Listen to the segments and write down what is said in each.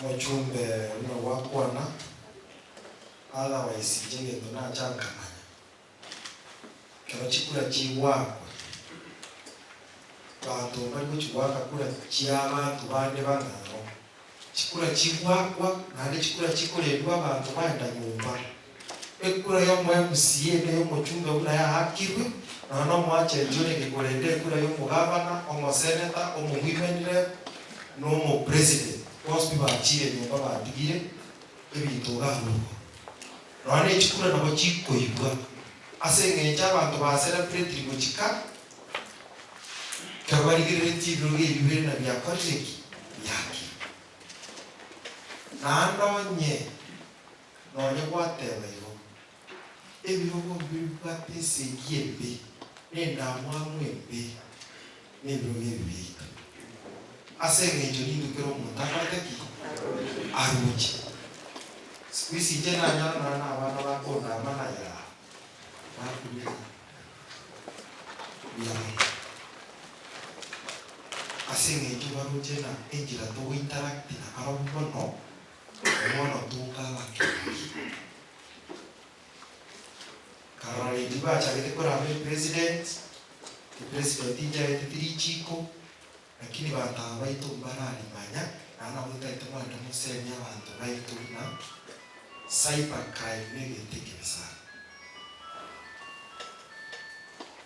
Omochumbe buna gwakwana, otherwise inche egento nacha nkamanya, ekero chikura chigwakwa, banto mbari gochi goaka kura chia abanto bande bang'ao. Chikura chigwakwa, naende chikura chikorendwa abanto baenda nyomba. Ekura y'omo MCA na ey'omochumbe buna yaakirwe, nonya na omoachenti orenge korenda ekura y'omogavana, omoseneta, omowomen rep, na omopresident, bonsi pi bachiire nyomba batigire ebinto iga abwo igo. Nonya ne chikura nabo chikoibwa, ase eng'encho abanto baserebretiri gochika, ekero barigereretie ebirogo ebi bire na biakorire ki? Biakire. Naende onye Nonya gwateba igo, ebirogo mbibwate esegi embe, na endamwamu embe, na ebirogo ebi biaito. Ase engencho nintwe kera omonto akorete ki? Aroche. Siku hizi inche nanyora nonya na abana bakondama na yaa, bakumia mbuya mono. Ase engencho baroche ng'a enchera togointeract nabarobwo mono, Bono tunga abakerubi. Karora rende bachagete korama epresident, epresident nchaetete richiko, lakini banto aba baito mbararimanya, naende nabo totaete mogende mosemie abanto baito buna cyber crime na egento ekebe sana.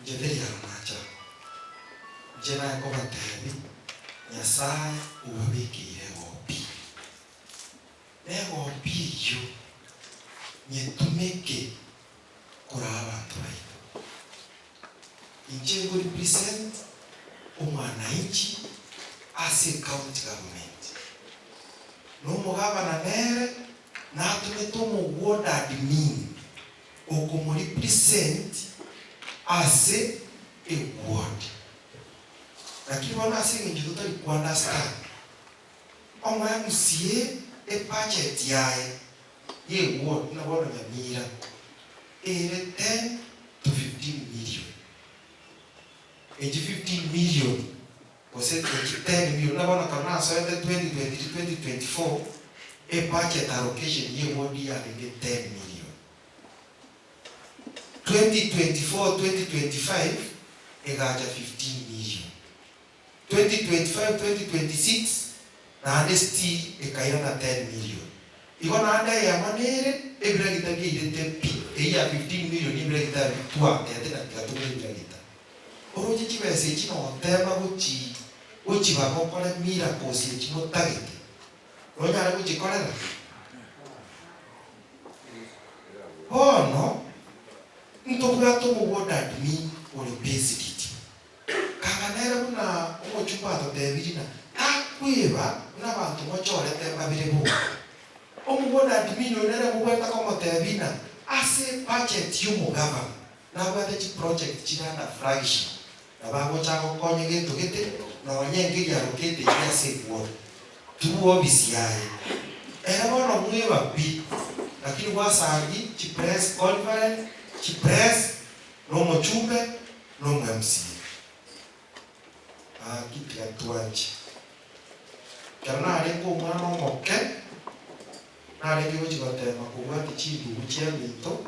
Inche teri aro nacha, inche naye kobatebi Nyasae obabekeire egopi. Negopi eyio nyetumeke koraa abanto baito. Inche ngo represent omwananchi ase ecounty government. Na omogabana nere natomete omo ward admin okomorepresent ase eward. Lakini bono ase eng'encho totari ko understand, omoMCA ebudget yaye ye eward buna bono Nyamira ere 10 to 15 million. Echi 15 million gose echi 10 million buna bono ekero nasoete 2023 2024 ebudget allocation ye eward yarenge 10 million. 2024 2025 egacha 15 million. 2025 2026 naende still ekairana 10 million. Igo naende eyemo nere ebiragita biairete pi, eyio ya 15 million ebiragita ebi twatete na tiga togore ebiragita. Oroche chibesa echi notema gochi gochibaga okore miracles echi motagete, nonyare gochikorera? Bono ntobwate omoward admin ore based. Kanga nere buna omochumba atotebirie na takweba buna abanto mochorete mbabere boka. Omoward admin oyo nere mobwate komotebia ng'a ase ebudget y'omogavana nabwate chiproject chire under flagship nabo agocha agokonye gento gete nonye nkeriarokete eria ase eward through office yaye. Ere bono mweba pi lakini gwasangi chipress conference chipress na omochumbe na omo MCA. Gaki tiga twanche. Ekero narenge omwana omoke, narenge gochia gotema kobwatia chindugu chiaminto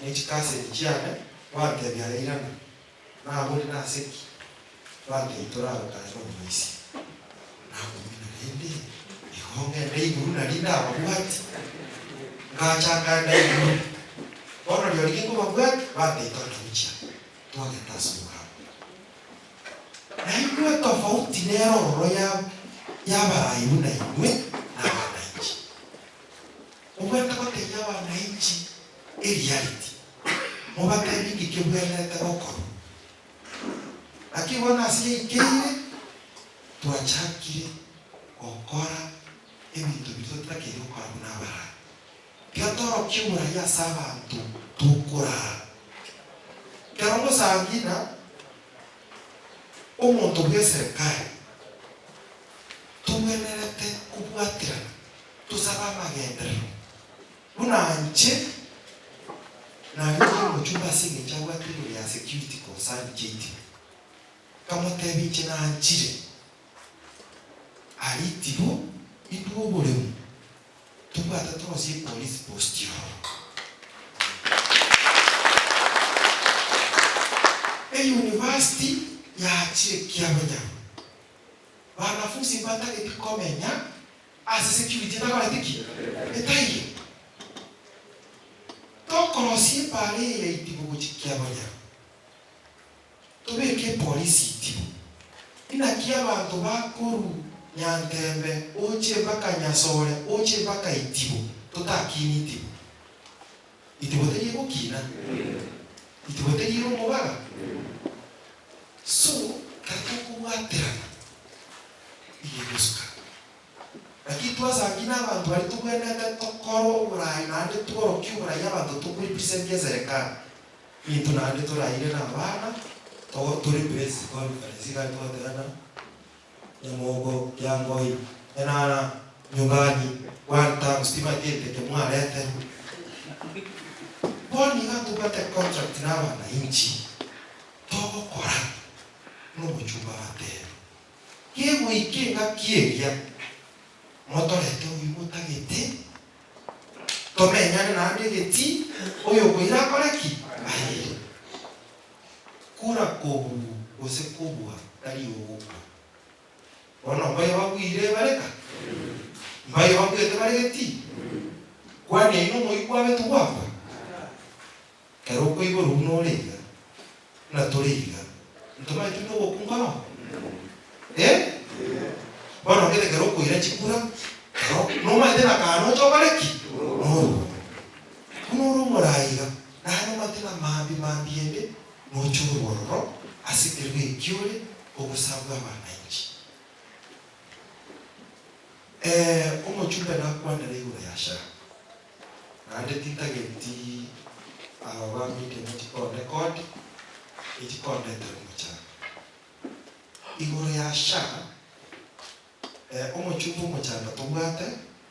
ne chikaseni chiane, gwantebia aye irana, naboria nase ki? Gwantebia toraroka aye nomoisia. Nakumina rende, igo ngende iguru nari ndababwatie. Ngacha nkaenda iguru. Bono rirorio ginkobabwatia, bantebia togende gochia, twagenda ase obogambi. Nainwe tofauti nere ororo ya y'abarai buna inwe na abananchi. Mobwenerete gotebia abananchi ereality, mobatebie inki kebwenerete gokorwa. Naki bono ase yaikeire, twachakire gokora ebinto biria totakeire gokora buna abarai. Tiga torokie oborai ase abanto tokoraa. Kero ngosangina omonto bw'eserekari, tobwenerete kobwaterana tosabe amagenderero. Buna inche narenge omochumba ase engencho abwate igoro ya security concern chiaito, nkamotebia inche nanchire. Aria itibo. Intwe oboremu tobwate torosie epolice post ororo. Eyunivasiti yachire kiabonyama. Banafunsi mbatageti komenya ase security etakoreti ki? Etaiyo. Tokorosia epaara eye ya Itibo gochia kiabonyama. Tobeke epolisi Itibo. Inaki abanto bakoru Nyantembe oche mpaka Nyasore oche mpaka Itibo totakini Itibo. Itibo teri egokina? Itibo teri ere omobaga? So ekero tokobwaterana iga egosuka. Naki twasangi na abanto baria tobwenerete tokore oborai naende tworokie oborai abanto tokorepresent eserekari. Intwe naende toraire na abana togo tore press conference iga togotebana nyamoko kiangoi enana nyumbani one term stima gete kemwareterwe. Bono iga tobwate contract na abananchi togokora nobochumba batebe. Kegoika engaki eria motorete oyio motagete Tomenyane naende egetii, oyokoira akore ki? Aire. Kura kobuu gose kobua tari ogokwa. Bono mbaye bagwire bareka? Mbaye bagwete bare getii? Kwani aye nomoyio kwabetwe gwakwa? Ekero okoiborwa buna ore iga, buna tore iga, ntomaete buna ogokunga oo? Eh? Bono gete ekero okoira chikura, ekero nomaete na kaa noche okore ki? Norue. Buna ore omorai iga, naye nomaete na maambia maambia ende, noche orwe ororo ase ekerogo ekio ore ogosabwa abananchi. Eh, omochumbe nakwanere igoro ya SHA. Naende tintageti aba ba media mochi korekodi echi kondetera omochando. Igoro ya SHA, omochumbe omochando tobwate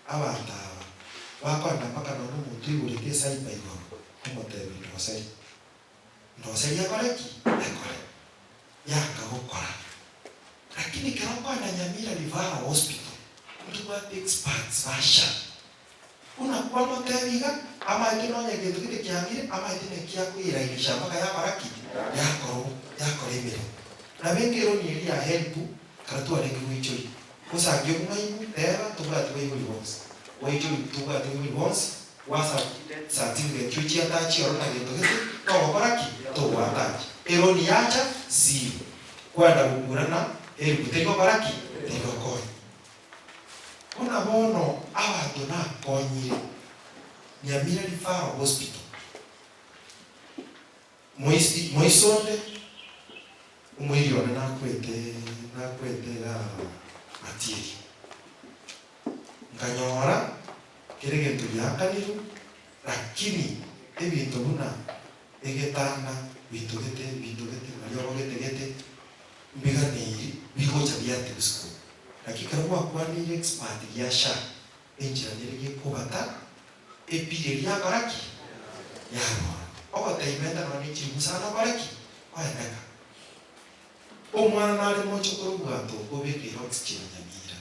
abanto aba bakoenda mpaka nonya omonto oiborete esaiba igoro omotebia ndoseri. Ndoseri ekore ki? Ekore. Yanga gokora. Lakini ekero okoenda Nyamira Referral Hospital, ntobwate experts ba SHA. Buna kwamotebia iga, amaete nonya egento gete kiangire, amaete neki akoyerainisha mpaka yakora ki? Yakora yakora emeremo. Nabo enkeroni eria ya help ekero twarenge goichoria, gosangia obong'aini, teba ntobwati baibori bonsi, goichoria ntobwati baibori bonsi, gwasa certificate ochie attach oro na gento gete, togokora ki? Togoattach. Eroni yacha zero. Kwenda gokura na help teri gokora ki? Teri gokonya. Buna bono abanto nakonyire Nyamira Referral Hospital, moisi moisonde omoiri one nakwete nakwete igaa Matieri. Nkanyora kera egento giakanirwe lakini ebinto buna egetanda, binto gete, binto gete, mariogo gete gete, mbiganeiri bigocha biatigwa isiko. Naki ekero gwakwaneire expert gia SHA, enchera nere gekobata epira eria yakora ki? Yarora. Ogoteimenta nonya ne chiribu sana okore ki? Oendeka. Omwana nare moche korobwata okobekeire oxygen Nyamira,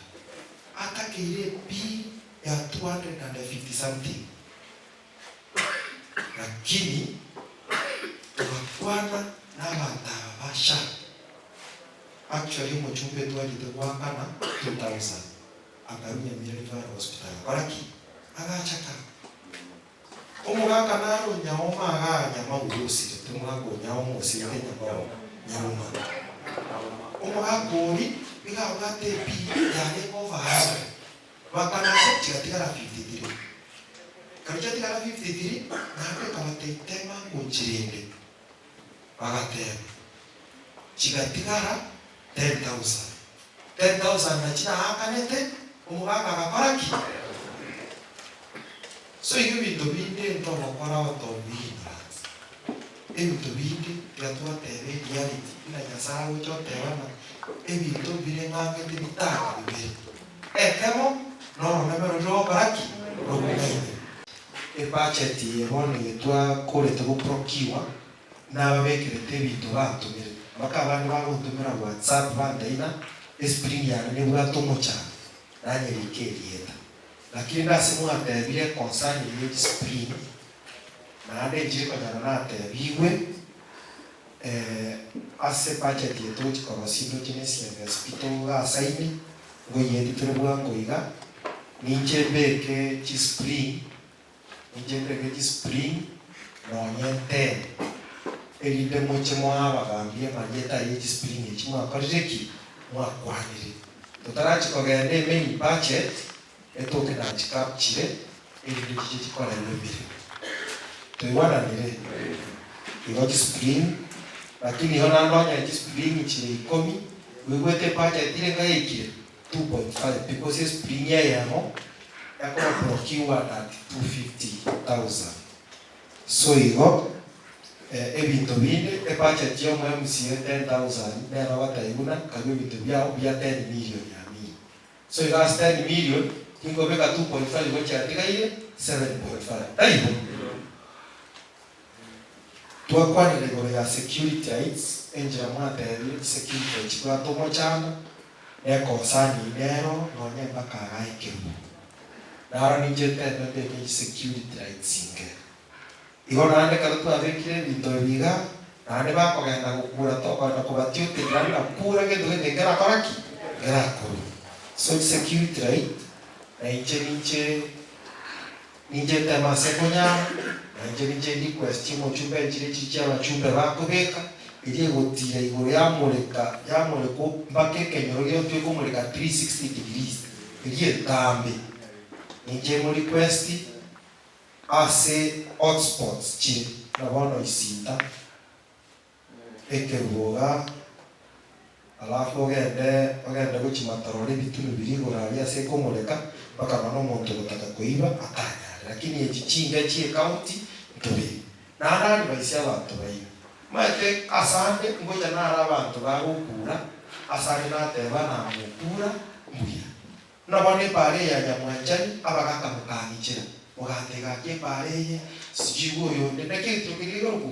atakeire ebill ya 250 something. Lakini togakwana nabanto aba ba SHA, actually omochumbe twachete goakana 2000 akarwa Nyamira Referral Hospital agakora ki? Agachaka. Omogaka naro Nyaoma agaa Nyamau osirete, omogaka o Nyaoma osirete Nyamau, Nyauma. Omogaka oria nigo abwate ebill yarenge over 100. Bakanacha chigatigara 53. Ekero chiatigara 53, naende ekabatebia, Tema ngochirende. Bagateba, Chigatigara 10,000. 10,000 nachi naakanete, omogaka agakora ki? So igo ebinto binde ntogokora out of ignorance. Ebinto binde tiga twateba ereality buna Nyasaye agocha oteba ng'a ebinto mbire ng'angete bitano bibere. Ekemo noromeme roria rogokora ki? Rokong'ainire. Ebudget eye bono eye twakorete go procure nababekerete ebinto bantomire. Mpaka abande bagontomera whatsapp bantebi ng'a espring yane nebwate omochando. Nanyerike erieta. Lakini nase mwatebire concerning ye chiscreen, naende nchire konyora natebigwe ase budget eye togochi korosia ndoche ne CMS pi togasaini, ngoyeti tore bwango iga, ninche mbeke chiscreen, ninche mbeke chiscreen nonye nteme, erinde moche moe abagambia amarieta aye chiscreen echi mwakorire ki? Mwakwanire. Totarachi kogenda emain budget, etoke nachikapchire, erinde chiche chikorerwe emeremo. Toigwananire? Igo chispring, lakini igo naende onye chispring chire ikomi, oigwete ebudget ere enga yaikire 2.5 because espring eyemo ekoba procured at 250,000. So igo ebinto binde ebudget ya omo MCA 10,000 nere ogotebia buna karue ebinto biao bia 10 million amina. So iga ase 10 million tinkobeka 2.5 gochia atigaire 7.5. Taibo? Twakwanire igoro ya security heights, enchera mwatebire chisecurity echi chibwate omochando, ne concern nero nonye mpaka igaa ekerubo. Naro ninche ntebe mbeke chisecurity lights inge. Igo naende ekero twabekire ebinto ebi iga, naende bakogenda gokura tokogenda kobatioterera ng'a kura gento gete nkerakora ki? Nkerakorwe. So chisecurity light, na inche ninche ninche nteme ase nkonyara, na inche ninche request omochumbe enchera echi chia abachumbe bakobeka, eria egotira igoro yamoreka yamoreka mpaka ekenyoro gionsi ekomoreka 360 degrees, eria entambe. Ninche mo request. Ase hotspots chire na bono isinta ekerubo igaa, alafu ogende ogende gochia matororo ebitunu biria igoro aria ase ekomoreka mpaka nonya omonto ogotaka koiba atanyare. Lakini echi chinga chie ecounty ntobeke. Naende advise abanto baino. Omanyete asande ngocha naro abanto bagokura, asande nateba namokura mbuya. Buna bono epaara eye ya nyamwanchani, abagaaka mokang'ichera, mogantega gaki epaara eye, sijui oyonde, naki egento keria gekorokwa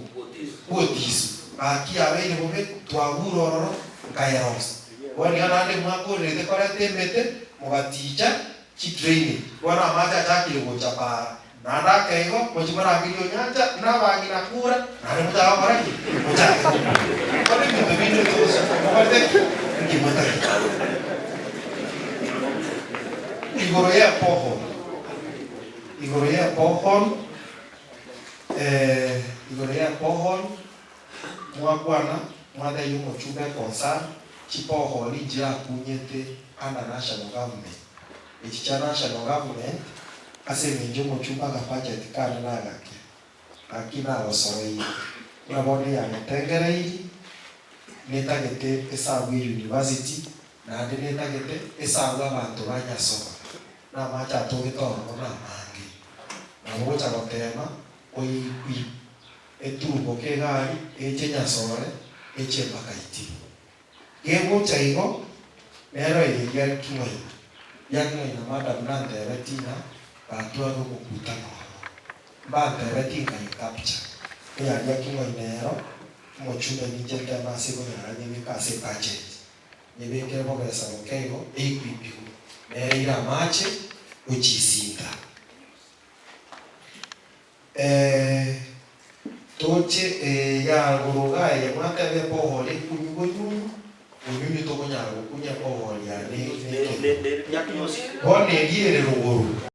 bwotiso, gaki yabeire bobe, twagure ororo, nkayerosia. Bono iga naende mwakorerete koreta emete, mogaticha chidrainage, bono amache achakire gocha paara, naende ake igo, mochie morangerie onyancha, na abang'ina kura, naende mochake gokora ki? Mochake gokura. Bono ebinto binde togosuka mokorete ki? Inki motagete? Igoro y'epohol, igoro y'epohol, igoro y'epohol, mwakwana, mwatebia omochumbe econcern, chipohol nchirakunyete under national government. Echi chia national government, ase eng'encho omochumbe agabudget kane nagake, gaki nagosoroire. Buna bono eyagetengereiri, netagete esabu y'euniversity, Naende netagete esagwe abanto ba Nyasae, na amache atogete ororo namange. Nabo ogocha goteema oigwe eturuboke egari eche Nyasore eche mpaka Itibo. Gegocha igo, nero eye Riaking'oina. Riaking'oina madam nantebeti ng'a batware omokutano ororo. Mbantebeti nkaye capture. Eya Riaking'oina ero, omochumbe ninche nteme ase konyara nyebeke ase ebudget. Nyebekere bobesa boke igo eikwipigu, nere ire amache gochisinta. Eh, toche eh, ya rogoro iga eye mwateba ebohori ekunywa bonyunyu, bonyunyu tokonyara gokunya ebohori ya ne nekero. Bono eria ere rogoro.